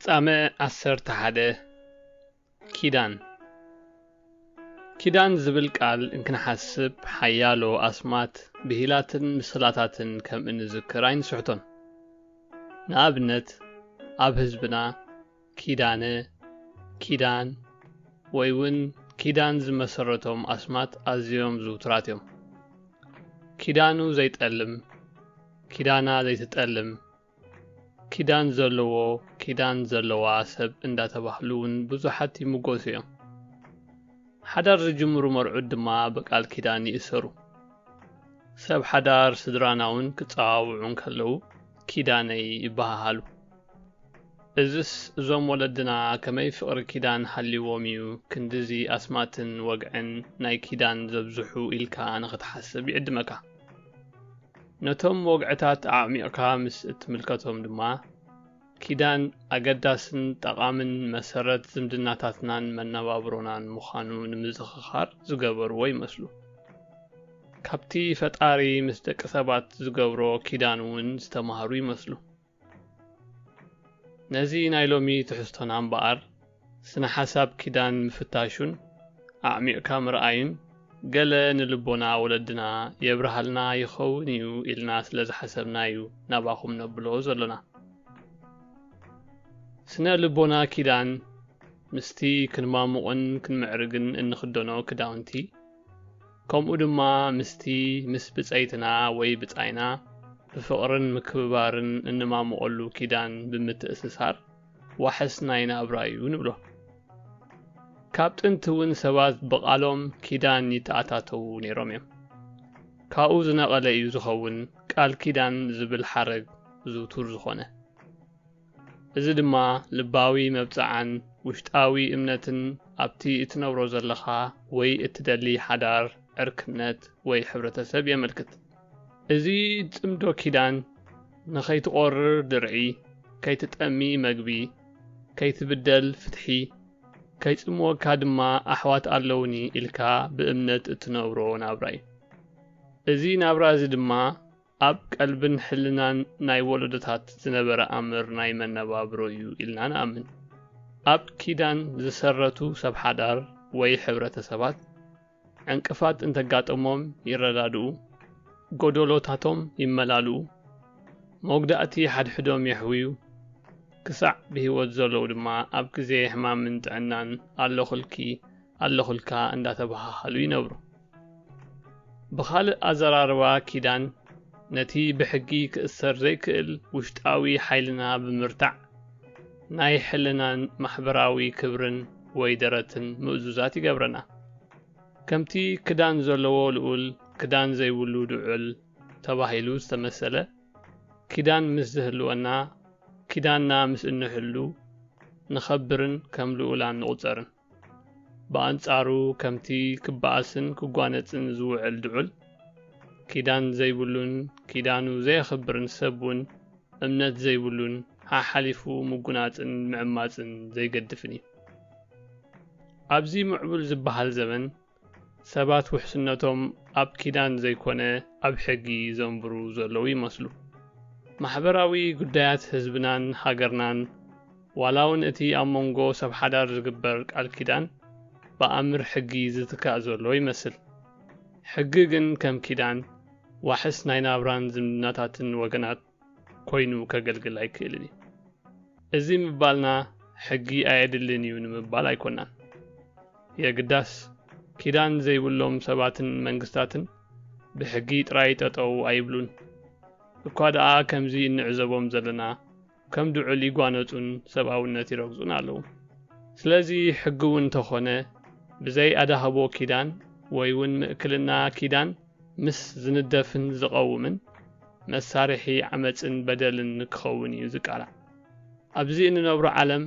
ጻመ ዓሰርተ ሓደ። ኪዳን። ኪዳን ዝብል ቃል እንክንሓስብ ሓያሎ ኣስማት፣ ብሂላትን ምስላታትን ከም እንዝክር ኣይንስሕቶን። ንኣብነት፣ ኣብ ህዝብና ኪዳነ፣ ኪዳን ወይ እውን ኪዳን ዝመሰረቶም ኣስማት ኣዝዮም ዝውቱራት እዮም። ኪዳኑ ዘይጠልም፣ ኪዳና ዘይትጠልም፣ ኪዳን ዘለዎ፣ ኪዳን ዘለዋ ሰብ እንዳተባህሉ እውን ብዙሓት ይምጎሱ እዮም። ሓዳር ዝጅምሩ መርዑት ድማ ብቃል ኪዳን ይእሰሩ። ሰብ ሓዳር ስድራና እውን ክጸዋውዑ እንከለዉ ኪዳነይ ይበሃሃሉ። እዝስ እዞም ወለድና ከመይ ፍቕሪ ኪዳን ሃልይዎም እዩ ክንድዚ ኣስማትን ወግዕን ናይ ኪዳን ዘብዝሑ ኢልካ ንኽትሓስብ ይዕድመካ። ነቶም ወግዕታት ኣዕሚቕካ ምስ እትምልከቶም ድማ፣ ኪዳን ኣገዳስን ጠቓምን መሰረት ዝምድናታትናን መነባብሮናን ምዃኑ ንምዝኽኻር ዝገበርዎ ይመስሉ። ካብቲ ፈጣሪ ምስ ደቂ ሰባት ዝገብሮ ኪዳን እውን ዝተማህሩ ይመስሉ። ነዚ ናይ ሎሚ ትሕዝቶና እምበኣር፣ ስነ ሓሳብ ኪዳን ምፍታሹን ኣዕሚቕካ ምርኣዩን፣ ገለ ንልቦና ወለድና የብርሃልና ይኸውን እዩ ኢልና ስለ ዝሓሰብና እዩ ናባኹም ነብሎ ዘሎና። ስነ ልቦና ኪዳን ምስቲ ክንማሙቕን ክንምዕርግን እንኽደኖ ክዳውንቲ፣ ከምኡ ድማ ምስቲ ምስ ብጸይትና ወይ ብጻይና ብፍቕርን ምክብባርን እንማሙቐሉ ኪዳን ብምትእስሳር ዋሕስ ናይ ናብራ እዩ ንብሎ። ካብ ጥንቲ እውን ሰባት ብቓሎም ኪዳን ይተኣታተዉ ነይሮም እዮም። ካብኡ ዝነቐለ እዩ ዝኸውን ቃል ኪዳን ዝብል ሓረግ ዝውቱር ዝኾነ። እዚ ድማ ልባዊ መብጽዓን ውሽጣዊ እምነትን ኣብቲ እትነብሮ ዘለኻ ወይ እትደሊ ሓዳር፣ ዕርክነት ወይ ሕብረተሰብ የመልክት። እዚ ጽምዶ ኪዳን ንኸይትቖርር ድርዒ፣ ከይትጠሚ መግቢ፣ ከይትብደል ፍትሒ፣ ከይጽምወካ ድማ ኣሕዋት ኣለውኒ ኢልካ ብእምነት እትነብሮ ናብራ እዩ። እዚ ናብራ እዚ ድማ ኣብ ቀልብን ሕልናን ናይ ወለዶታት ዝነበረ ኣምር ናይ መነባብሮ እዩ ኢልና ንኣምን። ኣብ ኪዳን ዝሰረቱ ሰብ ሓዳር ወይ ሕብረተሰባት ዕንቅፋት እንተጋጠሞም ይረዳድኡ፣ ጎደሎታቶም ይመላልኡ፣ መጉዳእቲ ሓድሕዶም የሕውዩ፣ ክሳዕ ብህይወት ዘለዉ ድማ ኣብ ግዜ ሕማምን ጥዕናን ኣለኹልኪ ኣለኹልካ እንዳተበሃሃሉ ይነብሩ። ብኻልእ ኣዘራርባ ኪዳን ነቲ ብሕጊ ክእሰር ዘይክእል ውሽጣዊ ሓይልና ብምርታዕ ናይ ሕልናን ማሕበራዊ ክብርን ወይ ደረትን ምእዙዛት ይገብረና። ከምቲ ክዳን ዘለዎ ልኡል ክዳን ዘይብሉ ድዑል ተባሂሉ ዝተመሰለ፣ ኪዳን ምስ ዝህልወና፣ ኪዳንና ምስ እንሕሉ ንኸብርን ከም ልኡላን ንቑጸርን። ብኣንጻሩ ከምቲ ክበኣስን ክጓነጽን ዝውዕል ድዑል፣ ኪዳን ዘይብሉን ኪዳኑ ዘየኽብርን ሰብ እውን እምነት ዘይብሉን ሓሓሊፉ ምጉናጽን ምዕማጽን ዘይገድፍን እዩ። ኣብዚ ምዕቡል ዝበሃል ዘመን ሰባት ውሕስነቶም ኣብ ኪዳን ዘይኮነ ኣብ ሕጊ ዘንብሩ ዘለዉ ይመስሉ። ማሕበራዊ ጉዳያት ህዝብናን ሃገርናን ዋላ እውን እቲ ኣብ መንጎ ሰብ ሓዳር ዝግበር ቃል ኪዳን ብኣምር ሕጊ ዝትካእ ዘሎ ይመስል። ሕጊ ግን ከም ኪዳን ዋሕስ ናይ ናብራን ዝምድናታትን ወገናት ኮይኑ ከገልግል ኣይክእልን እዩ። እዚ ምባልና ሕጊ ኣየድልን እዩ ንምባል ኣይኮናን። የግዳስ ኪዳን ዘይብሎም ሰባትን መንግስታትን ብሕጊ ጥራይ ጠጠው ኣይብሉን። እኳ ደኣ ከምዚ እንዕዘቦም ዘለና ከም ድዑል ይጓነጹን ሰብኣውነት ይረግጹን ኣለዉ። ስለዚ ሕጊ እውን እንተኾነ ብዘይ ኣዳህቦ ኪዳን ወይ እውን ምእክልና ኪዳን ምስ ዝንደፍን ዝቐውምን መሳርሒ ዓመጽን በደልን ክኸውን እዩ ዝቃላዕ። ኣብዚ እንነብሮ ዓለም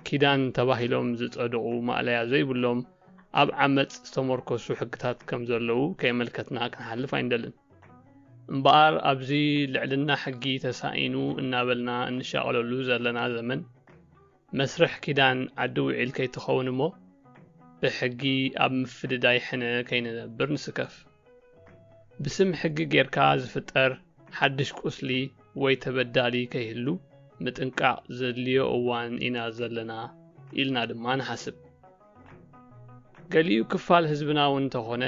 ኪዳን ተባሂሎም ዝጸድቑ ማእለያ ዘይብሎም ኣብ ዓመጽ ዝተመርኮሱ ሕግታት ከም ዘለዉ ከየመልከትና ክንሓልፍ ኣይንደልን። እምበኣር ኣብዚ ልዕልና ሕጊ ተሳኢኑ እናበልና እንሻቐለሉ ዘለና ዘመን መስርሕ ኪዳን ዓዲ ውዒል ከይትኸውን እሞ ብሕጊ ኣብ ምፍድዳይ ሕነ ከይንነብር ንስከፍ። ብስም ሕጊ ጌርካ ዝፍጠር ሓድሽ ቁስሊ ወይ ተበዳሊ ከይህሉ ምጥንቃቕ ዘድልዮ እዋን ኢና ዘለና ኢልና ድማ ንሓስብ። ገሊኡ ክፋል ህዝብና እውን እንተኾነ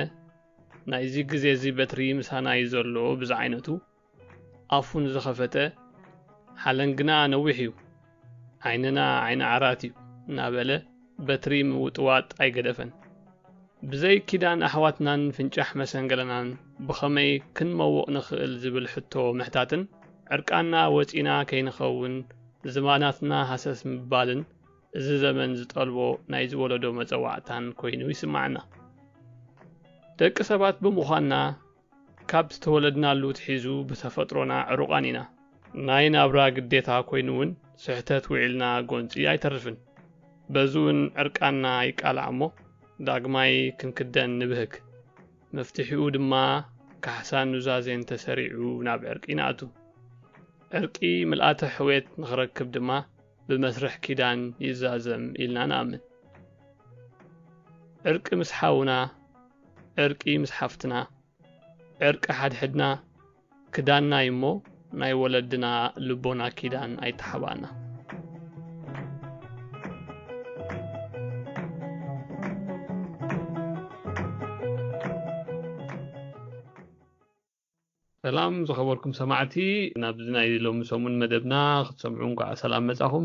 ናይዚ ግዜ እዚ በትሪ ምሳና እዩ ዘሎ ብዝዓይነቱ ኣፉ ንዝኸፈተ ሓለንግና ነዊሕ እዩ፣ ዓይንና ዓይኒ ዓራት እዩ እናበለ በትሪ ምውጥዋጥ ኣይገደፈን። ብዘይ ኪዳን ኣሕዋትናን ፍንጫሕ መሰንገለናን ብኸመይ ክንመውቕ ንኽእል ዝብል ሕቶ ምሕታትን ዕርቃና ወጺና ከይንኸውን ዝማናትና ሃሰስ ምባልን እዚ ዘመን ዝጠልቦ ናይዚ ወለዶ መጸዋዕታን ኮይኑ ይስማዓና። ደቂ ሰባት ብምዃንና ካብ ዝተወለድናሉ ትሒዙ ብተፈጥሮና ዕሩቓን ኢና። ናይ ናብራ ግዴታ ኮይኑ እውን ስሕተት ውዒልና ጎንጺ ኣይተርፍን። በዚ እውን ዕርቃና ይቃላዕ እሞ ዳግማይ ክንክደን ንብህግ። መፍትሒኡ ድማ ካሕሳን ኑዛዜን ተሰሪዑ ናብ ዕርቂ ንኣቱ። ዕርቂ ምልኣተ ሕውየት ንኽረክብ ድማ ብመስርሕ ኪዳን ይዛዘም ኢልና ንኣምን። ዕርቂ ምስ ሓውና፣ ዕርቂ ምስ ሓፍትና፣ ዕርቂ ሓድሕድና ክዳንና እዩ እሞ ናይ ወለድና ልቦና ኪዳን ኣይተሓባእና። ሰላም ዝኸበርኩም ሰማዕቲ፣ ናብዚ ናይ ሎሚ ሰሙን መደብና ክትሰምዑ እንኳዕ ሰላም መጻኹም።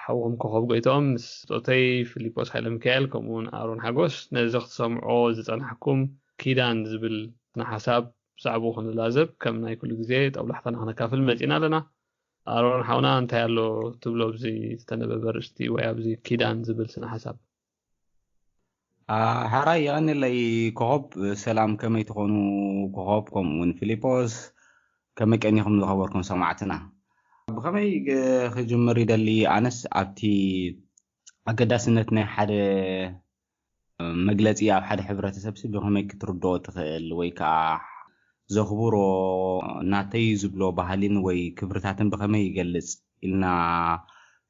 ሓውኹም ኮኸብ ጎይትኦም ምስ ጾተይ ፊሊጶስ ሃይለ ሚካኤል ከምኡ እውን ኣሮን ሓጎስ ነዚ ክትሰምዖ ዝጸናሕኩም ኪዳን ዝብል ስነ ሓሳብ ብዛዕባኡ ክንላዘብ ከም ናይ ኩሉ ግዜ ጦብላሕታና ክነካፍል መጺና ኣለና። ኣሮን ሓውና እንታይ ኣሎ ትብሎ ኣብዚ ዝተነበበ ርእስቲ ወይ ኣብዚ ኪዳን ዝብል ስነ ሓሳብ? ሓራይ የቐንለይ ኮኸብ። ሰላም፣ ከመይ ትኾኑ ኮኸብ ከምኡ እውን ፊሊጶስ? ከመይ ቀኒኹም ዝኸበርኩም ሰማዕትና? ብኸመይ ክጅምር ይደሊ? ኣነስ ኣብቲ ኣገዳስነት ናይ ሓደ መግለጺ ኣብ ሓደ ሕብረተሰብሲ ብኸመይ ክትርድኦ ትኽእል ወይ ከዓ ዘኽብሮ ናተይ ዝብሎ ባህልን ወይ ክብርታትን ብኸመይ ይገልጽ ኢልና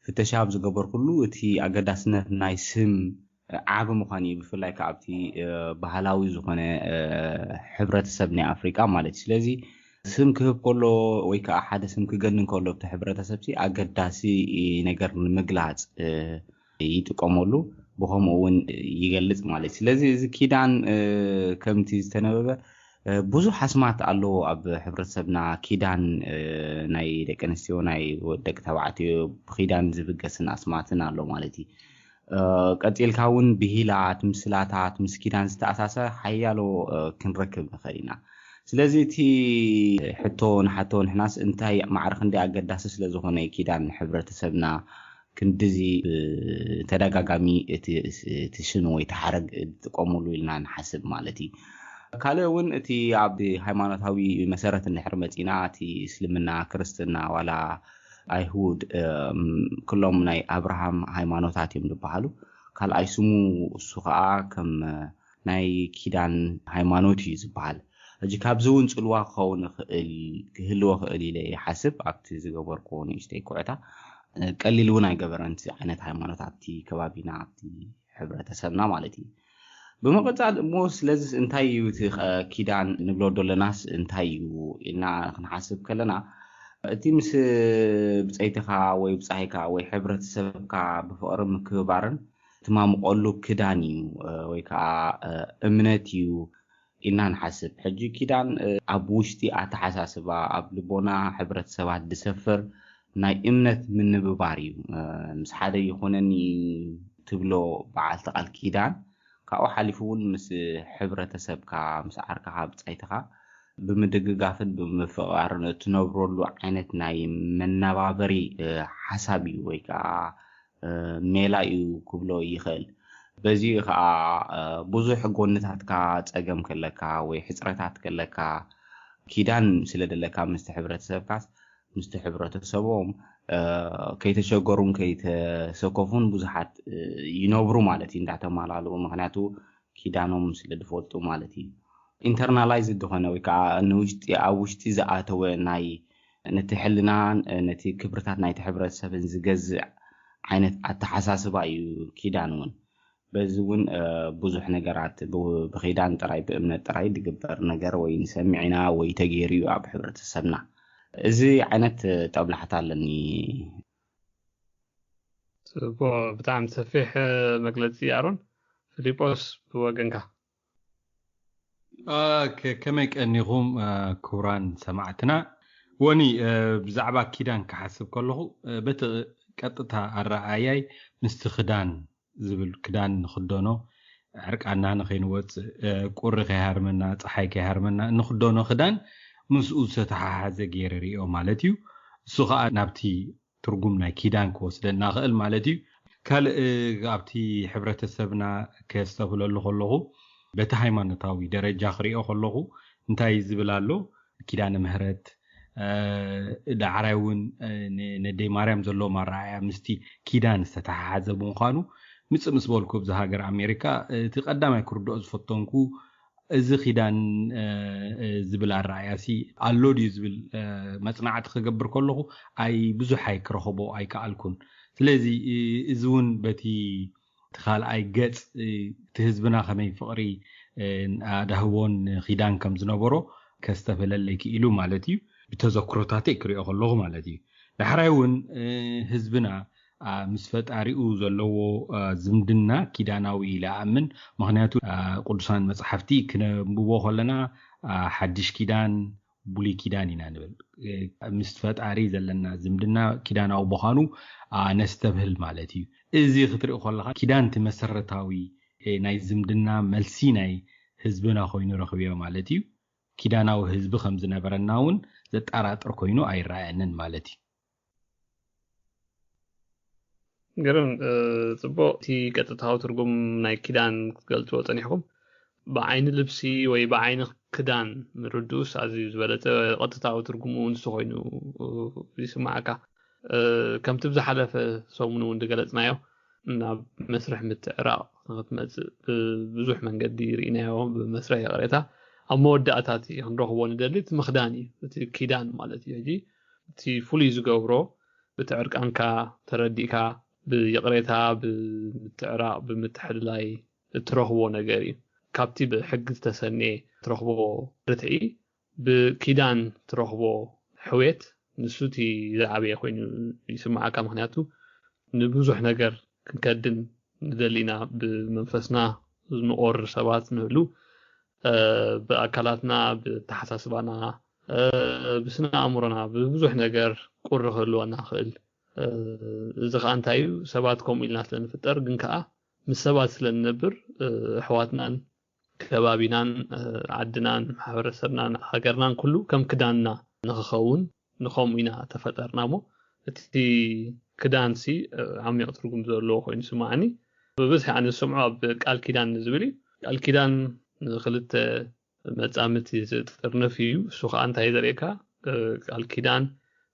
ፍተሻ ኣብ ዝገበርኩሉ እቲ ኣገዳስነት ናይ ስም ዓቢ ምዃን እዩ። ብፍላይ ከዓ ኣብቲ ባህላዊ ዝኾነ ሕብረተሰብ ናይ ኣፍሪቃ ማለት እዩ። ስለዚ ስም ክህብ ከሎ ወይ ከዓ ሓደ ስም ክገኒ ከሎ ኣብቲ ሕብረተሰብ ሲ ኣገዳሲ ነገር ንምግላፅ ይጥቀመሉ፣ ብከምኡ እውን ይገልፅ ማለት እዩ። ስለዚ እዚ ኪዳን ከምቲ ዝተነበበ ብዙሕ ኣስማት ኣለዎ ኣብ ሕብረተሰብና። ኪዳን ናይ ደቂ ኣንስትዮ ናይ ደቂ ተባዕትዮ ብኪዳን ዝብገስን ኣስማትን ኣሎ ማለት እዩ። ቀፂልካ እውን ብሂላት ምስላታት ምስ ኪዳን ዝተኣሳሰረ ሓያሎ ክንረክብ ንኽእል ኢና። ስለዚ እቲ ሕቶ ንሓቶ ንሕናስ እንታይ ማዕረ ክንደይ ኣገዳሲ ስለዝኾነ ኪዳን ንሕብረተሰብና ክንድዚ ብተደጋጋሚ እቲ ሽም ወይ ተሓረግ ዝጥቀሙሉ ኢልና ንሓስብ ማለት እዩ። ካልእ እውን እቲ ኣብ ሃይማኖታዊ መሰረት እንድሕር መፂና እቲ እስልምና፣ ክርስትና ዋላ ኣይሁድ ኩሎም ናይ ኣብርሃም ሃይማኖታት እዮም ዝበሃሉ። ካልኣይ ስሙ እሱ ከዓ ከም ናይ ኪዳን ሃይማኖት እዩ ዝበሃል። ሕጂ ካብዚ እውን ፅልዋ ክኸውን ይኽእል ክህልዎ ክእል ኢለ ይሓስብ። ኣብቲ ዝገበርኩዎ ንእሽተይ ኩዕታ ቀሊል እውን ኣይገበረን እቲ ዓይነት ሃይማኖት ኣብቲ ከባቢና ኣብቲ ሕብረተሰብና ማለት እዩ። ብምቕፃል እሞ ስለዚስ እንታይ እዩ እቲ ኪዳን ንብሎ ደለናስ እንታይ እዩ ኢልና ክንሓስብ ከለና እቲ ምስ ብፀይትኻ ወይ ብፃይካ ወይ ሕብረተሰብካ ብፍቕሪ ምክብባርን ትማምቆሉ ክዳን እዩ ወይ ከዓ እምነት እዩ ኢልና ንሓስብ። ሕጂ ኪዳን ኣብ ውሽጢ ኣተሓሳስባ ኣብ ልቦና ሕብረተሰባት ዝሰፍር ናይ እምነት ምንብባር እዩ። ምስ ሓደ ይኹነኒ ትብሎ በዓልቲ ቃል ኪዳን ካብኡ ሓሊፉ እውን ምስ ሕብረተሰብካ ምስ ዓርካኻ ብፃይትኻ ብምድግጋፍን ብምፍቓርን እትነብረሉ ዓይነት ናይ መነባበሪ ሓሳብ እዩ ወይ ከዓ ሜላ እዩ ክብሎ ይኽእል። በዚ ከዓ ብዙሕ ጎንታትካ ፀገም ከለካ ወይ ሕፅረታት ከለካ ኪዳን ስለ ደለካ ምስቲ ሕብረተሰብካስ ምስቲ ሕብረተሰቦም ከይተሸገሩን ከይተሰከፉን ብዙሓት ይነብሩ ማለት እዩ እንዳተማላልኡ። ምክንያቱ ኪዳኖም ስለ ዝፈልጡ ማለት እዩ። ኢንተርናላይዝ ዝኾነ ወይ ከዓ ንውሽጢ ኣብ ውሽጢ ዝኣተወ ናይ ነቲ ሕልናን ነቲ ክብርታት ናይቲ ሕብረተሰብን ዝገዝእ ዓይነት ኣተሓሳስባ እዩ ኪዳን እውን። በዚ እውን ብዙሕ ነገራት ብኪዳን ጥራይ ብእምነት ጥራይ ዝግበር ነገር ወይ ንሰምዕ ኢና ወይ ተገይሩ እዩ ኣብ ሕብረተሰብና። እዚ ዓይነት ጠብላሕታ ኣለኒ ጽቡቕ፣ ብጣዕሚ ሰፊሕ መግለጺ ኣሮን። ፊሊጶስ፣ ብወገንካ? ከመይ ቀኒኹም ክቡራን ሰማዕትና? ወኒ፣ ብዛዕባ ኪዳን ክሓስብ ከለኹ፣ በቲ ቀጥታ ኣረኣያይ ምስቲ ክዳን ዝብል፣ ክዳን ንኽደኖ፣ ዕርቃና ንኸይንወፅእ፣ ቁሪ ከይሃርመና፣ ፀሓይ ከይሃርመና እንኽደኖ ክዳን ምስኡ ዝተተሓሓዘ ገይረ ርእዮ ማለት እዩ። እሱ ከዓ ናብቲ ትርጉም ናይ ኪዳን ክወስደና ክእል ማለት እዩ። ካልእ ኣብቲ ሕብረተሰብና ከስተብህለሉ ከለኹ፣ በቲ ሃይማኖታዊ ደረጃ ክሪኦ ከለኹ እንታይ ዝብል ኣሎ? ኪዳነ ምህረት፣ ዳዕራይ እውን ነደይ ማርያም ዘለዎም ኣረኣያ ምስቲ ኪዳን ዝተተሓሓዘ ብምዃኑ፣ ምፅእ ምስ በልኩ ኣብዚ ሃገር ኣሜሪካ እቲ ቀዳማይ ክርድኦ ዝፈተንኩ እዚ ኪዳን ዝብል ኣረኣያ ሲ ኣሎ ድዩ ዝብል መፅናዕቲ ክገብር ከለኹ ኣይ ብዙሕ ኣይ ክረኽቦ ኣይከኣልኩን። ስለዚ እዚ እውን በቲ እቲ ካልኣይ ገፅ እቲ ህዝብና ከመይ ፍቕሪ ኣዳህቦን ኪዳን ከም ዝነበሮ ከስተብህለለይ ክኢሉ ማለት እዩ። ብተዘክሮታተይ ክሪኦ ከለኹ ማለት እዩ። ዳሕራይ እውን ህዝብና ምስ ፈጣሪኡ ዘለዎ ዝምድና ኪዳናዊ ኢለ ኣምን። ምክንያቱ ቅዱሳን መፅሓፍቲ ክነንብቦ ከለና ሓድሽ ኪዳን፣ ብሉይ ኪዳን ኢና ንብል። ምስ ፈጣሪ ዘለና ዝምድና ኪዳናዊ ምዃኑ ነስተብህል ማለት እዩ። እዚ ክትርኢ ከለካ ኪዳን እቲ መሰረታዊ ናይ ዝምድና መልሲ ናይ ህዝብና ኮይኑ ረኽብዮ ማለት እዩ። ኪዳናዊ ህዝቢ ከም ዝነበረና እውን ዘጠራጥር ኮይኑ ኣይረኣየንን ማለት እዩ። ግርም፣ ጽቡቕ። እቲ ቀጥታዊ ትርጉም ናይ ኪዳን ክትገልጽዎ ጸኒሕኩም፣ ብዓይኒ ልብሲ ወይ ብዓይኒ ክዳን ምርድኡስ ኣዝዩ ዝበለጸ፣ ቀጥታዊ ትርጉሙ ንሱ ኮይኑ ይስምዓካ። ከምቲ ብዝሓለፈ ሰሙን እውን ዝገለጽናዮ፣ ናብ መስርሕ ምትዕራቕ ንክትመጽእ ብብዙሕ መንገዲ ርኢናዮ። ብመስርሕ ይቕሬታ ኣብ መወዳእታ እቲ ክንረኽቦ ንደሊ እቲ ምኽዳን እዩ፣ እቲ ኪዳን ማለት እዩ። ሕጂ እቲ ፍሉይ ዝገብሮ፣ ብቲ ዕርቃንካ ተረዲእካ፣ ብይቕሬታ፣ ብምትዕራቕ፣ ብምትሕልላይ እትረኽቦ ነገር እዩ። ካብቲ ብሕጊ ዝተሰነየ ትረኽቦ ርትዒ፣ ብኪዳን ትረኽቦ ሕውየት፣ ንሱ እቲ ዝዓበየ ኮይኑ ይስምዓካ። ምክንያቱ ንብዙሕ ነገር ክንከድን ንደሊ ኢና። ብመንፈስና ዝንቆር ሰባት ንህሉ፣ ብኣካላትና፣ ብተሓሳስባና፣ ብስነ ኣእምሮና፣ ብብዙሕ ነገር ቁሪ ክህልወና ክእል። እዚ ከዓ እንታይ እዩ? ሰባት ከምኡ ኢልና ስለ ንፍጠር፣ ግን ከዓ ምስ ሰባት ስለ ንነብር፣ ኣሕዋትናን ከባቢናን ዓድናን ማሕበረሰብናን ሃገርናን ኩሉ ከም ክዳንና ንክኸውን ንከምኡ ኢና ተፈጠርና። እሞ እቲ ክዳንሲ ዓሚቕ ትርጉም ዘለዎ ኮይኑ ስማዓኒ። ብብዝሒ ኣነ ዝሰምዖ ኣብ ቃል ኪዳን ዝብል እዩ። ቃል ኪዳን ንክልተ መጻምቲ ዝጥርንፍ እዩ። እሱ ከዓ እንታይ ዘርእየካ? ቃል ኪዳን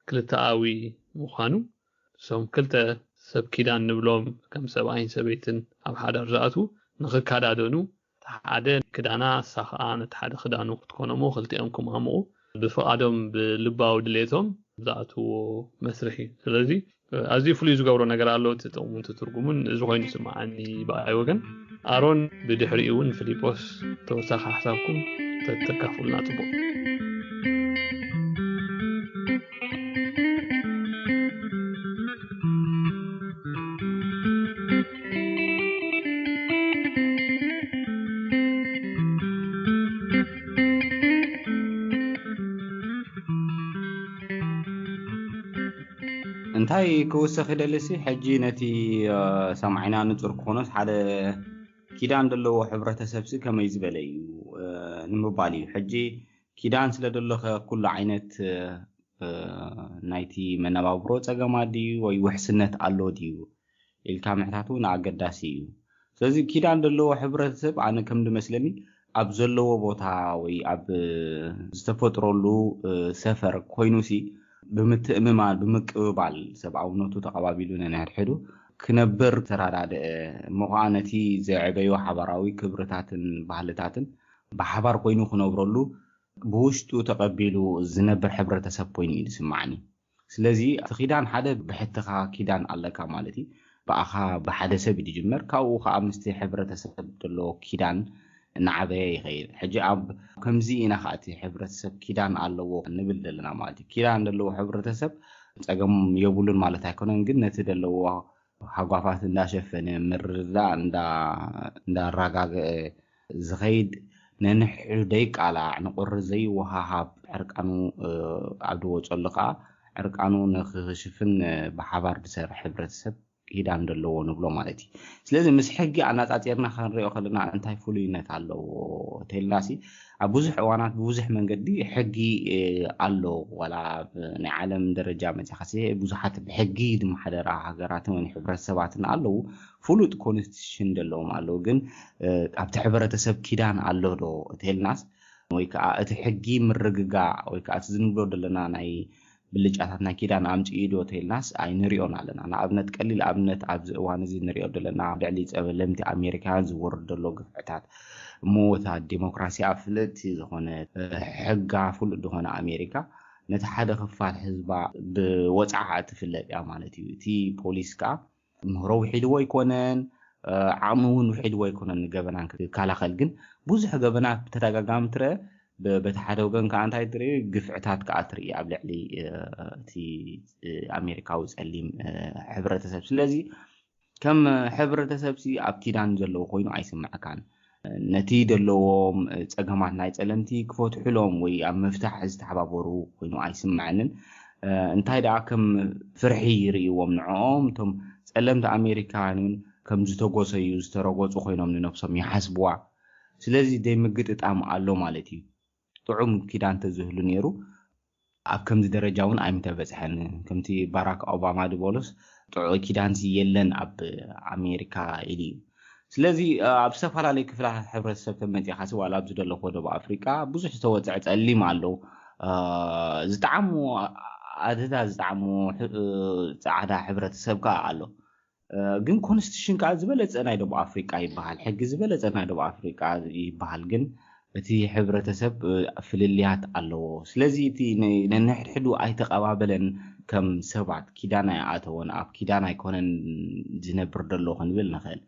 ክልተኣዊ ምዃኑ፣ እሶም ክልተ ሰብ ኪዳን ንብሎም ከም ሰብኣይን ሰበይትን ኣብ ሓዳር ዝኣትዉ ንኽካዳደኑ፣ ሓደ ክዳና እሳ ከዓ ነቲ ሓደ ክዳኑ ክትኮኖሞ ክልቲኦም ክማምቑ ብፍቓዶም ብልባዊ ድሌቶም ዝኣትዎ መስርሕ እዩ። ስለዚ ኣዝዩ ፍሉይ ዝገብሮ ነገር ኣሎ። እቲ ጥቕሙን እቲ ትርጉሙን እዚ ኮይኑ ይስምዓኒ ብኣይ ወገን። ኣሮን ብድሕሪኡ እውን ፊሊጶስ ተወሳኺ ሓሳብኩም ተተካፍሉና ጽቡቕ። እንታይ ክውሰኽ ይደልሲ? ሕጂ ነቲ ሰማዒና ንጹር ክኾኖስ ሓደ ኪዳን ዘለዎ ሕብረተሰብሲ ከመይ ዝበለ እዩ ንምባል እዩ። ሕጂ ኪዳን ስለ ደለኸ ኩሉ ዓይነት ናይቲ መነባብሮ ጸገማት ድዩ ወይ ውሕስነት ኣሎ ድዩ ኢልካ ምሕታት እውን ኣገዳሲ እዩ። ስለዚ ኪዳን ዘለዎ ሕብረተሰብ ኣነ ከም ዝመስለኒ ኣብ ዘለዎ ቦታ ወይ ኣብ ዝተፈጥረሉ ሰፈር ኮይኑሲ ብምትእምማን ብምቅብባል ሰብኣውነቱ ተቐባቢሉ ነንሕድሕዱ ክነብር ተራዳድአ እሞ ከዓ ነቲ ዘዕበዮ ሓባራዊ ክብርታትን ባህልታትን ብሓባር ኮይኑ ክነብረሉ ብውሽጡ ተቐቢሉ ዝነብር ሕብረተሰብ ኮይኑ እዩ ዝስማዓኒ። ስለዚ እቲ ኪዳን ሓደ ብሕትኻ ኪዳን ኣለካ ማለት እዩ። ብኣኻ ብሓደ ሰብ እዩ ዝጅመር፣ ካብኡ ከዓ ምስቲ ሕብረተሰብ ዘለዎ ኪዳን እናዓበየ ይኸይድ። ሕጂ ኣብ ከምዚ ኢና ከዓ እቲ ሕብረተሰብ ኪዳን ኣለዎ ንብል ዘለና ማለት እዩ። ኪዳን ዘለዎ ሕብረተሰብ ፀገም የብሉን ማለት ኣይኮነን፣ ግን ነቲ ዘለዎ ሃጓፋት እንዳሸፈነ፣ ምርድዳእ እንዳ እንዳራጋገአ ዝኸይድ፣ ነንሕዱ ዘይቃላዕ፣ ንቁሪ ዘይወሃሃብ፣ ዕርቃኑ ኣብ ዝወፀሉ ከዓ ዕርቃኑ ንክሽፍን ብሓባር ዝሰርሕ ሕብረተሰብ ኪዳን ዘለዎ ንብሎ ማለት እዩ። ስለዚ ምስ ሕጊ ኣነፃፂርና ክንሪኦ ከለና እንታይ ፍሉይነት ኣለዎ ተልና ሲ፣ ኣብ ብዙሕ እዋናት ብብዙሕ መንገዲ ሕጊ ኣሎ። ዋላ ኣብ ናይ ዓለም ደረጃ መፅኻሲ ብዙሓት ብሕጊ ዝመሓደራ ሃገራትን ወይ ሕብረተሰባትን ኣለዉ። ፍሉጥ ኮንስቲቱሽን ዘለዎም ኣለዉ። ግን ኣብቲ ሕብረተሰብ ኪዳን ኣሎ ዶ ተልናስ፣ ወይ ከዓ እቲ ሕጊ ምርግጋዕ ወይ ከዓ እቲ ዝንብሎ ዘለና ናይ ብልጫታት ናይ ኪዳን ኣምፅኡ ዶ ተልናስ ኣይንሪኦን ኣለና። ንኣብነት ቀሊል ኣብነት ኣብዚ እዋን እዚ ንሪኦ ዘለና ኣብ ልዕሊ ፀለምቲ ኣሜሪካውያን ዝወርድ ዘሎ ግፍዕታት እሞ እታ ዲሞክራሲያ ፍልጥቲ ዝኾነ ሕጋ ፍሉጥ ዝኾነ ኣሜሪካ ነቲ ሓደ ክፋል ህዝባ ብወፅዓ እትፍለጥ እያ ማለት እዩ። እቲ ፖሊስ ከዓ ምህሮ ውሒድዎ ኣይኮነን፣ ዓቕሚ እውን ውሒድዎ ኣይኮነን ንገበናን ክከላኸል። ግን ብዙሕ ገበናት ብተደጋጋሚ ትረአ፣ በቲ ሓደ ወገን ከዓ እንታይ ትርኢ፣ ግፍዕታት ከዓ ትርኢ ኣብ ልዕሊ እቲ ኣሜሪካዊ ፀሊም ሕብረተሰብ። ስለዚ ከም ሕብረተሰብ ሲ ኣብ ኪዳን ዘለዉ ኮይኑ ኣይስምዐካን። ነቲ ዘለዎም ፀገማት ናይ ፀለምቲ ክፈትሑሎም ወይ ኣብ ምፍታሕ ዝተሓባበሩ ኮይኑ ኣይስምዐንን። እንታይ ደኣ ከም ፍርሒ ይርእይዎም ንዕኦም እቶም ፀለምቲ ኣሜሪካውያን እውን ከም ዝተጎሰዩ ዝተረጎፁ ኮይኖም ንነብሶም ይሓስብዋ። ስለዚ ደይ ምግጥጣም ኣሎ ማለት እዩ። ጥዑም ኪዳን ተዝህሉ ነይሩ ኣብ ከምዚ ደረጃ እውን ኣይምተበፅሐን። ከምቲ ባራክ ኦባማ ዝበሎስ ጥዑይ ኪዳንሲ የለን ኣብ ኣሜሪካ ኢሉ እዩ። ስለዚ ኣብ ዝተፈላለዩ ክፍላት ሕብረተሰብ ተመፂኻሲ ዋላ ኣብዚ ዘለኹ ደቡብ ኣፍሪቃ ብዙሕ ዝተወፅዐ ፀሊም ኣሎ። ዝጣዕሙ ኣደዳ ዝጣዕሙ ፃዕዳ ሕብረተሰብ ከዓ ኣሎ። ግን ኮንስቲቱሽን ከዓ ዝበለፀ ናይ ደቡብ ኣፍሪቃ ይበሃል፣ ሕጊ ዝበለፀ ናይ ደቡብ ኣፍሪቃ ይበሃል። ግን እቲ ሕብረተሰብ ፍልልያት ኣለዎ። ስለዚ እቲ ነንሕድሕዱ ኣይተቐባበለን። ከም ሰባት ኪዳን ኣይኣተወን፣ ኣብ ኪዳን ኣይኮነን ዝነብር ዘሎ ክንብል ንኽእል።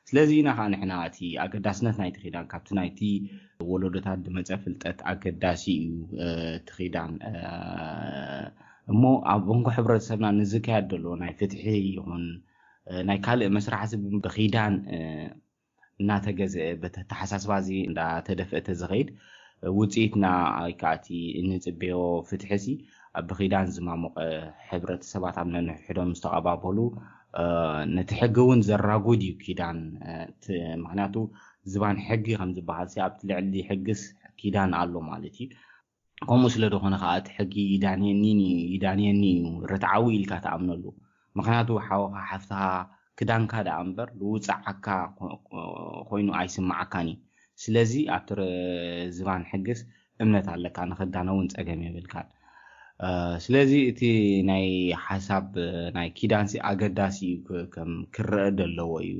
ስለዚ ኢና ከዓ ንሕና እቲ ኣገዳስነት ናይቲ ኪዳን ካብቲ ናይቲ ወለዶታት ዝመፀ ፍልጠት ኣገዳሲ እዩ። እቲ ኪዳን እሞ ኣብ መንጎ ሕብረተሰብና ንዝካየድ ዘሎ ናይ ፍትሒ ይኹን ናይ ካልእ መስራሕቲ ብኺዳን እናተገዘአ በተተሓሳስባ እዚ እንዳተደፍአ ተዝኸይድ ውፅኢትና ወይ ከዓ እቲ እንፅበዮ ፍትሒ ሲ ኣብ ብኺዳን ዝማሞቐ ሕብረተሰባት ኣብ ነንሕዶም ዝተቐባበሉ ነቲ ሕጊ እውን ዘራጉድ እዩ ኪዳን። ምክንያቱ ዝባን ሕጊ ከም ዝበሃል ሲ ኣብቲ ልዕሊ ሕግስ ኪዳን ኣሎ ማለት እዩ። ከምኡ ስለ ዝኾነ ከዓ እቲ ሕጊ ይዳንየኒ እዩ ይዳንየኒ እዩ ርትዓዊ ኢልካ ትኣምነሉ። ምክንያቱ ሓወኻ ሓፍትኻ ክዳንካ ደኣ እምበር ዝውፅዓካ ኮይኑ ኣይስምዓካን እዩ። ስለዚ ኣብቲ ዝባን ሕግስ እምነት ኣለካ፣ ንክዳነ እውን ፀገም የብልካን። ስለዚ እቲ ናይ ሓሳብ ናይ ኪዳንሲ ኣገዳሲ እዩ፣ ከም ክረአ ዘለዎ እዩ።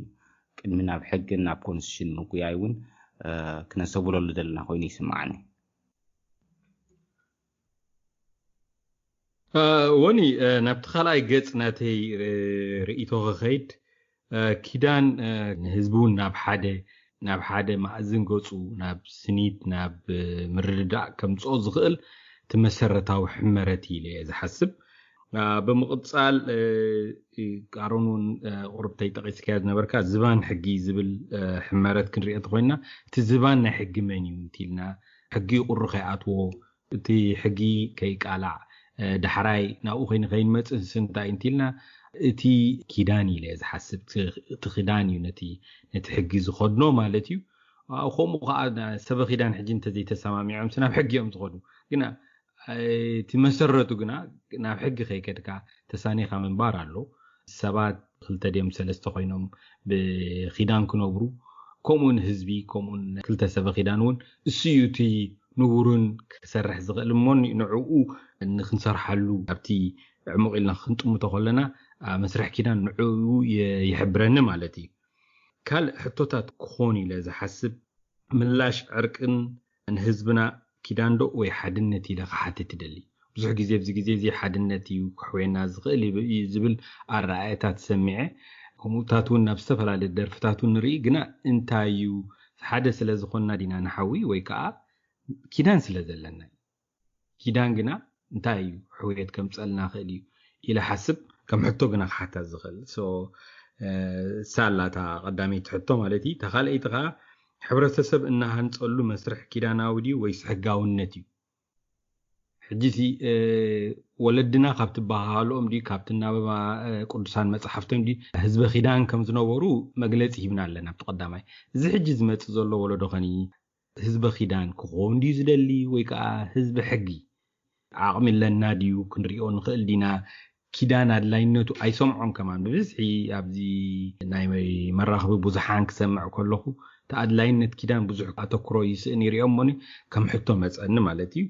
ቅድሚ ናብ ሕግን ናብ ኮንስቲቱሽን ምጉያይ እውን ክነሰብለሉ ዘለና ኮይኑ ይስምዓኒ። ወኒ ናብቲ ካልኣይ ገጽ ናተይ ርእይቶ ክኸይድ፣ ኪዳን ንህዝቢ እውን ናብ ሓደ ናብ ሓደ ማእዝን ገጹ ናብ ስኒት ናብ ምርድዳእ ከምጽኦ ዝኽእል እቲ መሰረታዊ ሕመረት ኢለ እየ ዝሓስብ። ብምቕጻል ቃሮን እውን ቁርብተይ ጠቒስካዮ ዝነበርካ ዝባን ሕጊ ዝብል ሕመረት ክንሪኦ ተኮይና እቲ ዝባን ናይ ሕጊ መን እዩ እንቲልና ሕጊ ቁሪ ከይኣትዎ እቲ ሕጊ ከይቃላዕ ዳሕራይ ናብኡ ከይንመፅእ እንታይ እንቲልና እቲ ኪዳን ኢለ ዝሓስብ እቲ ክዳን እዩ ነቲ ነቲ ሕጊ ዝኸድኖ ማለት እዩ። ከምኡ ከዓ ሰበ ኪዳን ሕጂ እንተዘይተሰማሚዖም ናብ ሕጊ እዮም ዝኸዱ። ግና እቲ መሰረቱ ግና ናብ ሕጊ ከይከድካ ተሳኒኻ ምንባር ኣሎ። ሰባት ክልተ ድዮም ሰለስተ ኮይኖም ብኪዳን ክነብሩ፣ ከምኡውን ህዝቢ ከምኡውን ክልተ ሰበ ኪዳን እውን እሱ እዩ እቲ ንቡርን ክሰርሕ ዝኽእል እሞ ንዕኡ ንክንሰርሓሉ ኣብቲ ዕሙቕ ኢልና ክንጥምቶ ከለና መስርሕ ኪዳን ንዕኡ ይሕብረኒ ማለት እዩ። ካልእ ሕቶታት ክኾን ኢለ ዝሓስብ ምላሽ ዕርቅን ንህዝብና ኪዳን ዶ ወይ ሓድነት ኢለ ክሓትት ይደሊ። ብዙሕ ግዜ ኣብዚ ግዜ እዚ ሓድነት እዩ ክሕወየና ዝኽእል እዩ ዝብል ኣረኣእያታት ሰሚዐ። ከምኡታት እውን ናብ ዝተፈላለዩ ደርፍታት እውን ንርኢ። ግና እንታይ እዩ ሓደ ስለ ዝኾንና ዲና ንሓዊ ወይ ከዓ ኪዳን ስለ ዘለና እዩ። ኪዳን ግና እንታይ እዩ ሕውየት ከምፀልና ክእል እዩ ኢለ ሓስብ ከም ሕቶ ግና ክሓታት ዝኽእል ሳላታ ቀዳመይቲ ሕቶ ማለት እዩ። ተኻልአይቲ ከዓ ሕብረተሰብ እናሃንፀሉ መስርሕ ኪዳናዊ ድዩ ወይስ ሕጋውነት እዩ? ሕጂ ወለድና ካብ ትበሃሃልኦም ድዩ ካብቲ እናበባ ቅዱሳን መፅሓፍቶም ድዩ ህዝበ ኪዳን ከም ዝነበሩ መግለፂ ሂብና ኣለና ኣብቲ ቀዳማይ። እዚ ሕጂ ዝመፅእ ዘሎ ወለዶ ኸኒ ህዝበ ኪዳን ክኸውን ድዩ ዝደሊ ወይ ከዓ ህዝቢ ሕጊ? ዓቕሚ ኣለና ድዩ ክንሪኦ ንኽእል ዲና? ኪዳን ኣድላይነቱ ኣይሰምዖን ከማን ብብዝሒ ኣብዚ ናይ መራኽቢ ብዙሓን ክሰምዕ ከለኹ እቲ ኣድላይነት ኪዳን ብዙሕ ኣተኩሮ ይስእን ይሪኦ እሞኒ ከም ሕቶ መፀኒ ማለት እዩ።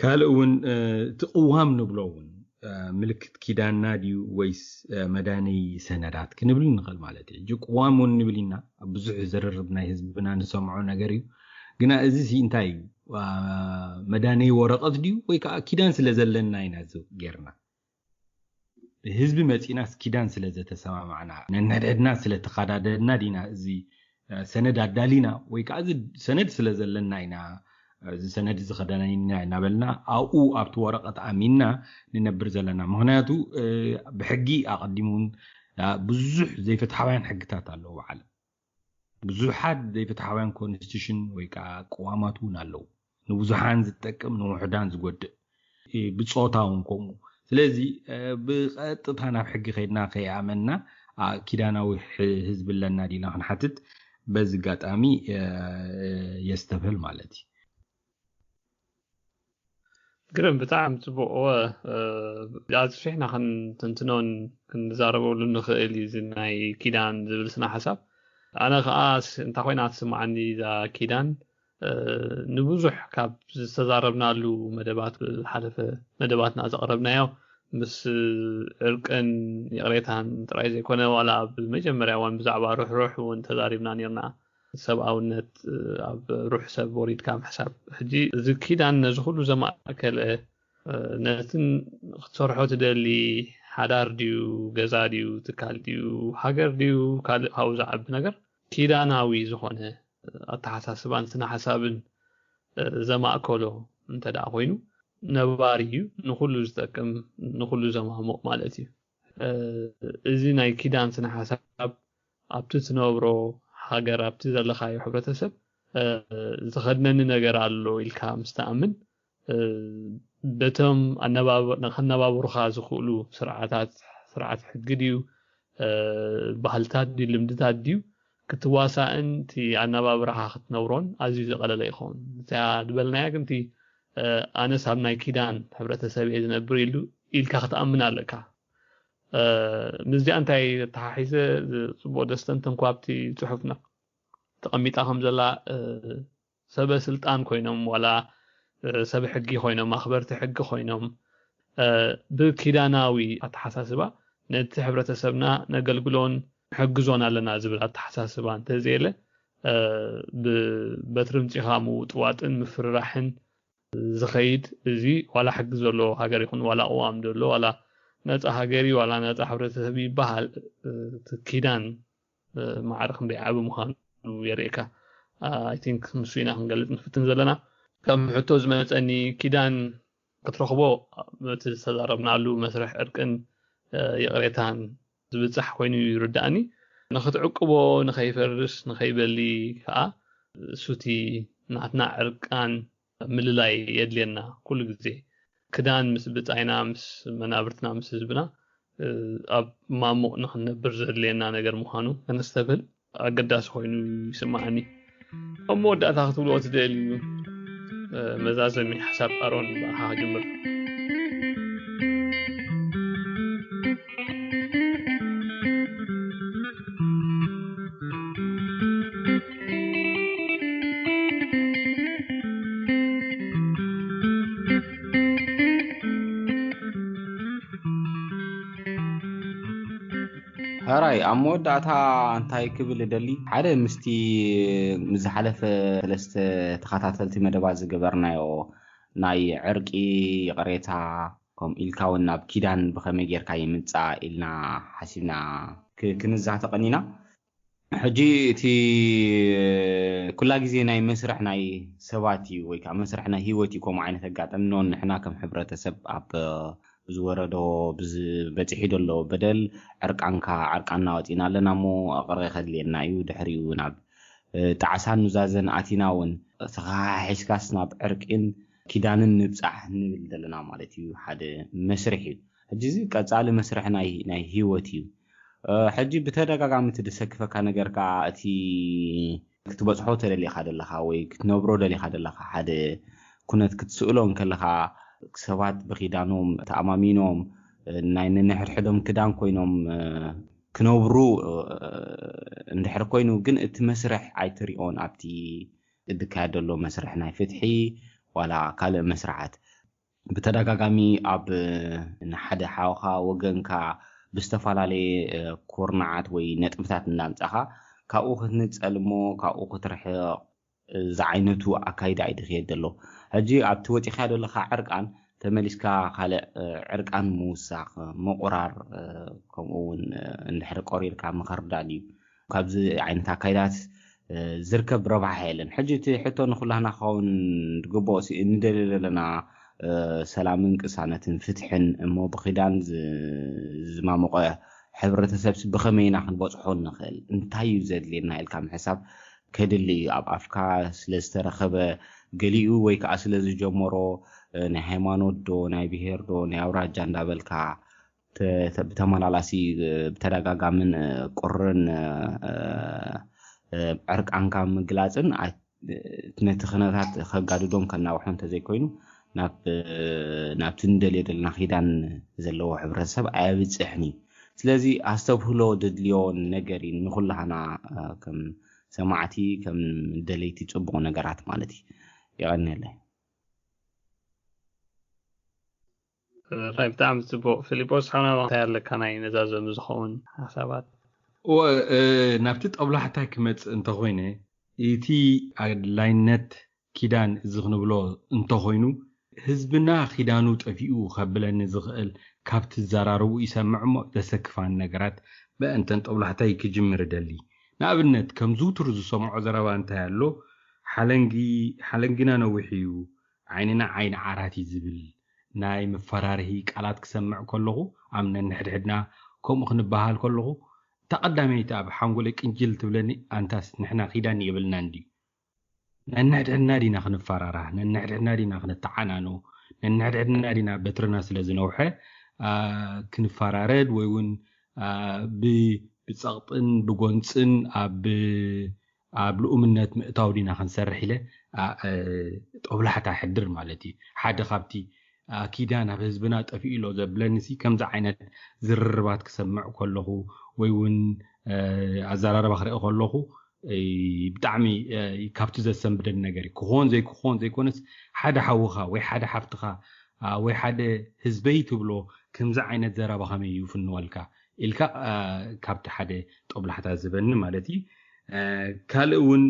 ካልእ እውን እቲ ቅዋም ንብሎ እውን ምልክት ኪዳንና ድዩ ወይስ መዳነይ ሰነዳት ክንብል ንኽእል ማለት እዩ። ሕጂ ቅዋም እውን ንብል ኢና ኣብ ብዙሕ ዝርርብ ናይ ህዝብና ንሰምዖ ነገር እዩ። ግና እዚ ሲ እንታይ እዩ? መዳነይ ወረቐት ድዩ ወይ ከዓ ኪዳን ስለ ዘለና ኢና እዚ ጌርና? ህዝቢ መፂናስ ኪዳን ስለ ዘተሰማማዕና ነንሕድሕድና ስለ ተኻዳደድና ዲና እዚ ሰነድ ኣዳሊና ወይ ከዓ እዚ ሰነድ ስለ ዘለና ኢና እዚ ሰነድ እዚ ከዳናይና እናበልና ኣብኡ ኣብቲ ወረቐት ኣሚንና ንነብር ዘለና? ምክንያቱ ብሕጊ ኣቐዲሙ እውን ብዙሕ ዘይፍትሓውያን ሕግታት ኣለዉ ብዓለም። ብዙሓት ዘይፍትሓውያን ኮንስቲቱሽን ወይ ከዓ ቅዋማት እውን ኣለዉ። ንብዙሓን ዝጠቅም ንውሕዳን ዝጎድእ ብፆታ እውን ከምኡ። ስለዚ ብቐጥታ ናብ ሕጊ ከይድና ከይኣመንና ኪዳናዊ ህዝቢ ኣለና ዲና ክንሓትት በዚ ኣጋጣሚ የስተብህል ማለት እዩ። ግርም ብጣዕሚ ፅቡቅ። እወ ኣስፊሕና ክንትንትኖን ክንዛረበሉ ንኽእል እዩ እዚ ናይ ኪዳን ዝብል ስነ ሓሳብ። ኣነ ከዓ እንታይ ኮይና ትስምዓኒ እዛ ኪዳን ንብዙሕ ካብ ዝተዛረብናሉ መደባት ዝሓለፈ መደባትና ዘቕረብናዮ ምስ ዕርቅን ይቕሬታን ጥራይ ዘይኮነ ዋላ ኣብ መጀመርያ እዋን ብዛዕባ ርሕሩሕ እውን ተዛሪብና ነርና። ሰብኣውነት ኣብ ሩሕ ሰብ ወሪድካ ምሕሳብ ሕጂ እዚ ኪዳን ነዚ ኩሉ ዘማእከለ ነትን ክትሰርሖ ትደሊ ሓዳር ድዩ ገዛ ድዩ ትካል ድዩ ሃገር ድዩ ካልእ ካብኡ ዝዓቢ ነገር ኪዳናዊ ዝኾነ ኣተሓሳስባን ስነ ሓሳብን ዘማእከሎ እንተ ደኣ ኮይኑ ነባሪ እዩ፣ ንኹሉ ዝጠቅም ንኹሉ ዘማሙቕ ማለት እዩ። እዚ ናይ ኪዳን ስነ ሓሳብ ኣብቲ ትነብሮ ሃገር ኣብቲ ዘለኻዮ ሕብረተሰብ ዝኸድነኒ ነገር ኣሎ ኢልካ ምስ ትኣምን በቶም ከነባብሩኻ ዝኽእሉ ስርዓታት ስርዓት ሕጊ ድዩ ባህልታት ድዩ ልምድታት ድዩ ክትዋሳእን እቲ ኣነባብራኻ ክትነብሮን ኣዝዩ ዝቐለለ ይኸውን። እዚኣ ዝበልናያ ግን እቲ ኣነስ ኣብ ናይ ኪዳን ሕብረተሰብ እየ ዝነብር ኢሉ ኢልካ ክትኣምን ኣለካ። ምስዚኣ እንታይ ተሓሒዘ ጽቡቕ ደስተንተንኳ ኣብቲ ጽሑፍና ተቐሚጣ ከም ዘላ ሰበ ስልጣን ኮይኖም ዋላ ሰብ ሕጊ ኮይኖም ኣኽበርቲ ሕጊ ኮይኖም ብኪዳናዊ ኣተሓሳስባ ነቲ ሕብረተሰብና ነገልግሎን ሕግዞን ኣለና ዝብል ኣተሓሳስባ እንተዘየለ በትሪ ምፂኻ ምውጥዋጥን ምፍርራሕን ዝኸይድ እዚ ዋላ ሕጊ ዘሎ ሃገር ይኹን ዋላ ቅዋም ዘሎ ዋላ ነፃ ሃገር እዩ ዋላ ነፃ ሕብረተሰብ ይበሃል ኪዳን ማዕረ ክንደይ ዓቢ ምዃኑ የርእየካ። I think ንሱ ኢና ክንገልጽ ንፍትን ዘለና። ከም ሕቶ ዝመጸኒ ኪዳን ክትረኽቦ እቲ ዝተዛረብናሉ መስርሕ ዕርቅን ይቕሬታን ዝብጻሕ ኮይኑ ይርዳእኒ። ንክትዕቅቦ ንኸይፈርስ ንኸይበሊ ከዓ እሱቲ ናትና ዕርቃን ምልላይ የድልየና ኩሉ ግዜ ክዳን ምስ ብጻይና ምስ መናብርትና ምስ ህዝብና ኣብ ማሙቕ ንክንነብር ዘድልየና ነገር ምዃኑ ከነስተብህል ኣገዳሲ ኮይኑ ይስምዓኒ። ኣብ መወዳእታ ክትብልዎ ትደልዩ መዛዘሚ ሓሳብ ኣሮን ብኣኻ ክጅምር። ሕራይ ኣብ መወዳእታ እንታይ ክብል እደሊ ሓደ ምስቲ ምስ ዝሓለፈ ሰለስተ ተኸታተልቲ መደባት ዝገበርናዮ ናይ ዕርቂ ይቕሬታ ከምኡ ኢልካ እውን ናብ ኪዳን ብኸመይ ጌርካ ይምፃእ ኢልና ሓሲብና ክንዛተ ቀኒና። ሕጂ እቲ ኩላ ግዜ ናይ መስርሕ ናይ ሰባት እዩ ወይ ከዓ መስርሕ ናይ ህይወት እዩ ከምኡ ዓይነት ኣጋጠሚ ኖን ንሕና ከም ሕብረተሰብ ኣብ ብዝወረዶ ብዝበፂሑ ዘሎ በደል ዕርቃንካ ዕርቃንና ወፂና ኣለና እሞ ኣቕርቀ ከድልየና እዩ። ድሕሪኡ ናብ ጣዕሳን ኑዛዘን ኣቲና እውን ተኸሓሒስካስ ናብ ዕርቂን ኪዳንን ንብፃሕ ንብል ዘለና ማለት እዩ። ሓደ መስርሕ እዩ። ሕጂ እዚ ቀፃሊ መስርሕ ናይ ህይወት እዩ። ሕጂ ብተደጋጋሚ እቲ ድሰክፈካ ነገር ከዓ እቲ ክትበፅሖ ተደሊኻ ዘለኻ ወይ ክትነብሮ ደሊኻ ዘለኻ ሓደ ኩነት ክትስእሎ እንከለኻ ሰባት ብኺዳኖም ተኣማሚኖም ናይ ነንሕድሕዶም ክዳን ኮይኖም ክነብሩ እንድሕር ኮይኑ ግን እቲ መስርሕ ኣይትሪኦን ኣብቲ ዝካየድ ዘሎ መስርሕ ናይ ፍትሒ ዋላ ካልእ መስርዓት ብተደጋጋሚ ኣብ ንሓደ ሓውኻ ወገንካ ብዝተፈላለየ ኩርናዓት ወይ ነጥብታት እናምጻኻ ካብኡ ክትንጸል እሞ ካብኡ ክትርሕቕ ዝዓይነቱ ኣካይዳ እዩ ድኽየድ ዘሎ። ሕጂ ኣብቲ ወፂኻዮ ዘለኻ ዕርቃን ተመሊስካ ካልእ ዕርቃን ምውሳኽ ምቑራር ከምኡ እውን እንድሕር ቆሪርካ ምኽርዳድ እዩ። ካብዚ ዓይነት ኣካይዳት ዝርከብ ረብሓ የለን። ሕጂ እቲ ሕቶ ንኩላህና ክኸውን ዝግብኦ ንደልዮ ዘለና ሰላምን ቅሳነትን ፍትሕን እሞ ብኺዳን ዝማሞቐ ሕብረተሰብ ብኸመይ ኢና ክንበፅሖ ንኽእል? እንታይ እዩ ዘድልየና ኢልካ ምሕሳብ ከድሊ እዩ። ኣብ ኣፍካ ስለ ዝተረኸበ ገሊኡ ወይ ከዓ ስለ ዝጀመሮ ናይ ሃይማኖት ዶ ናይ ብሄር ዶ ናይ ኣውራጃ እንዳበልካ ብተመላላሲ ብተደጋጋምን ቁርን ዕርቃንካ ምግላፅን ነቲ ክነታት ከጋድዶን ከናውሖ እንተዘይኮይኑ ናብቲ ንደልዮ ዘለና ኪዳን ዘለዎ ሕብረተሰብ ኣየብፅሕን እዩ። ስለዚ ኣስተብህሎ ድድልዮ ነገር እዩ ንኩላህና ከም ሰማዕቲ ከም ደለይቲ ፅቡቕ ነገራት ማለት እዩ። የቐንየለይ። ራይ ብጣዕሚ ፅቡቕ ፊሊጶስ፣ ሓና እንታይ ኣለካ ናይ ነዛዘሙ ዝኸውን ሓሳባት? ናብቲ ጠብላሕታ ክመፅእ እንተኮይነ እቲ ኣድላይነት ኪዳን እዚ ክንብሎ እንተኮይኑ ህዝብና ኪዳኑ ጠፊኡ ከብለኒ ዝኽእል ካብቲ ዘራርቡ ይሰምዕ እሞ ዘሰክፋን ነገራት በእንተን ጠብላሕታይ ክጅምር እደሊ። ንኣብነት ከም ዝውትር ዝሰምዖ ዘረባ እንታይ ኣሎ፣ ሓለንጊ ሓለንጊና ነዊሕ እዩ ዓይንና ዓይኒ ዓራት እዩ ዝብል ናይ መፈራርሂ ቃላት ክሰምዕ ከለኹ ኣብ ነንሕድሕድና ከምኡ ክንበሃል ከለኹ እታ ቀዳመይቲ ኣብ ሓንጎለይ ቅንጅል ትብለኒ ኣንታስ ንሕና ኪዳን የብልናን ድዩ? ነንሕድሕድና ዲና ክንፈራራህ፣ ነንሕድሕድና ዲና ክንተዓናኖ፣ ነንሕድሕድና ዲና በትርና ስለ ዝነውሐ ክንፈራረድ ወይ እውን ብፀቕጥን ብጎንፅን ኣብ ኣብ ልኡምነት ምእታው ዲና ክንሰርሕ ኢለ ጦብላሕታ ሕድር ማለት እዩ። ሓደ ካብቲ ኪዳን ኣብ ህዝብና ጠፊኡ ኣሎ ዘብለኒ ሲ ከምዚ ዓይነት ዝርርባት ክሰምዕ ከለኹ ወይ እውን ኣዘራርባ ክርኢ ከለኹ ብጣዕሚ ካብቲ ዘሰንብደኒ ነገር እዩ። ክኾን ዘይክኾን ዘይኮነስ ሓደ ሓውኻ ወይ ሓደ ሓፍትኻ ወይ ሓደ ህዝበይ ትብሎ ከምዚ ዓይነት ዘረባ ከመይ እዩ ፍንወልካ ኢልካ ካብቲ ሓደ ጦብላሕታ ዝህበኒ ማለት እዩ። ካልእ እውን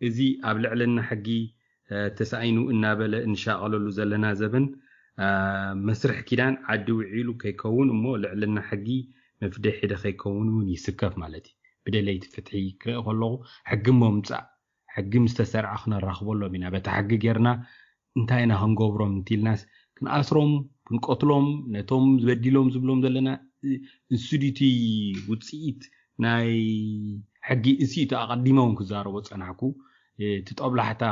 እዚ ኣብ ልዕልና ሕጊ ተሳኢኑ እናበለ እንሻቐለሉ ዘለና ዘበን መስርሕ ኪዳን ዓዲ ውዒሉ ከይከውን እሞ ልዕልና ሕጊ መፍደሒ ዶ ከይከውን እውን ይስከፍ ማለት እዩ። ብደለይቲ ፍትሒ ክርኢ ከለኹ ሕጊ ምምፃእ ሕጊ ምስ ተሰርዐ ክነራኽበሎም ኢና። በታ ሕጊ ጌርና እንታይ ኢና ክንገብሮም እንቲልናስ ክንኣስሮም ክንቀትሎም ነቶም ዝበዲሎም ዝብሎም ዘለና እንስዲቲ ውፅኢት ናይ ሕጊ እሲቱ ኣቐዲመ እውን ክዛረቦ ፀናሕኩ። እቲ ጦብላሕታ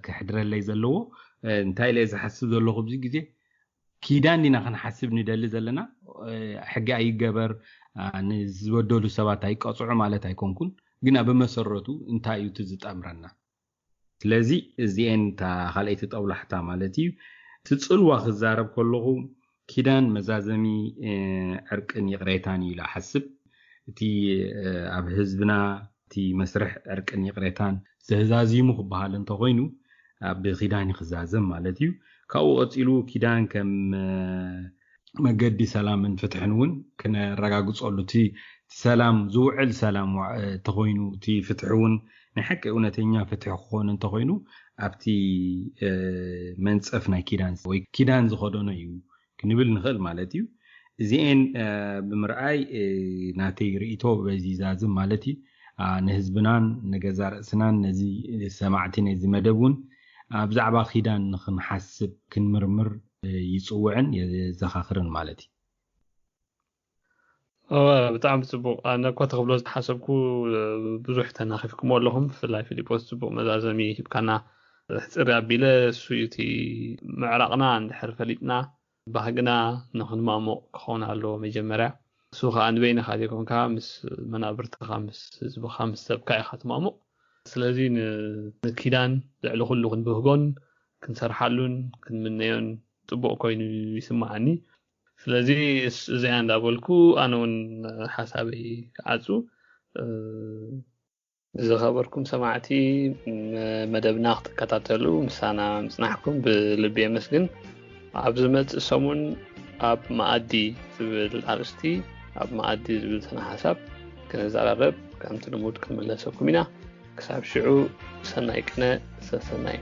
ክሕድረለይ ዘለዎ እንታይ ኢለ ዝሓስብ ዘለኹ ኣብዚ ግዜ ኪዳን ዲና ክንሓስብ ንደሊ ዘለና። ሕጊ ኣይገበር ንዝበደሉ ሰባት ኣይቀፅዑ ማለት ኣይኮንኩን፣ ግና ብመሰረቱ እንታይ እዩ እቲ ዝጠምረና? ስለዚ እዚኤን እታ ካልኣይቲ ጠብላሕታ ማለት እዩ። እቲ ፅልዋ ክዛረብ ከለኹ ኪዳን መዛዘሚ ዕርቅን ይቕሬታን እዩ ኢለ ሓስብ። እቲ ኣብ ህዝብና እቲ መስርሕ ዕርቅን ይቕሬታን ዘዛዚሙ ክበሃል እንተኮይኑ ኣብ ኪዳን እዩ ክዛዘም ማለት እዩ። ካብኡ ቀፂሉ ኪዳን ከም መገዲ ሰላምን ፍትሕን እውን ክነረጋግፀሉ እቲ ሰላም ዝውዕል ሰላም ተኮይኑ እቲ ፍትሒ እውን ናይ ሓቂ እውነተኛ ፍትሒ ክኾን እንተኮይኑ ኣብቲ መንፀፍ ናይ ኪዳን ወይ ኪዳን ዝኸደኖ እዩ ክንብል ንኽእል ማለት እዩ። እዚኤን ብምርኣይ ናተይ ርእቶ በዚ ዛዝም ማለት እዩ። ንህዝብናን ንገዛ ርእስናን ነዚ ሰማዕቲ ነዚ መደብ እውን ብዛዕባ ኪዳን ንክንሓስብ ክንምርምር ይፅውዕን የዘኻኽርን ማለት እዩ። እወ፣ ብጣዕሚ ጽቡቕ። ኣነ እኳ ተኽብሎ ዝሓሰብኩ፣ ብዙሕ ተናኺፍኩሞ ኣለኹም። ብፍላይ ፊሊጶስ ጽቡቕ መዛዘሚ ሂብካና። ሕጽር ኣቢለ እሱ እዩ እቲ ምዕራቕና እንድሕር ፈሊጥና፣ ባህግና ንኽንማሙቕ ክኸውን ኣለዎ መጀመርያ። እሱ ኸኣ ንበይንኻ ዘይኮንካ፣ ምስ መናብርትኻ፣ ምስ ህዝብኻ፣ ምስ ሰብካ ኢኻ ትማሙቕ። ስለዚ ን-፣ ንኪዳን ልዕሊ ኩሉ ክንብህጎን ክንሰርሓሉን ክንምነዮን ጽቡቕ ኮይኑ ይስምዓኒ። ስለዚ እስ-፣ እዚኣ እንዳበልኩ ኣነ እውን ሓሳበይ ክዓጹ። እ፣ ዝኸበርኩም ሰማዕቲ፣ ም-፣ መደብና ክትከታተሉ ምሳና ምጽናሕኩም ብልቢ የመስግን። ኣብ ዝመጽእ ሰሙን ኣብ መኣዲ ዝብል ኣርእስቲ፣ ኣብ መኣዲ ዝብል ስነ ሓሳብ ክንዘራረብ ከምቲ ልሙድ ክንምለሰኩም ኢና። ክሳብ ሽዑ ሰናይ ቅነ፣ ሰሰናዩ።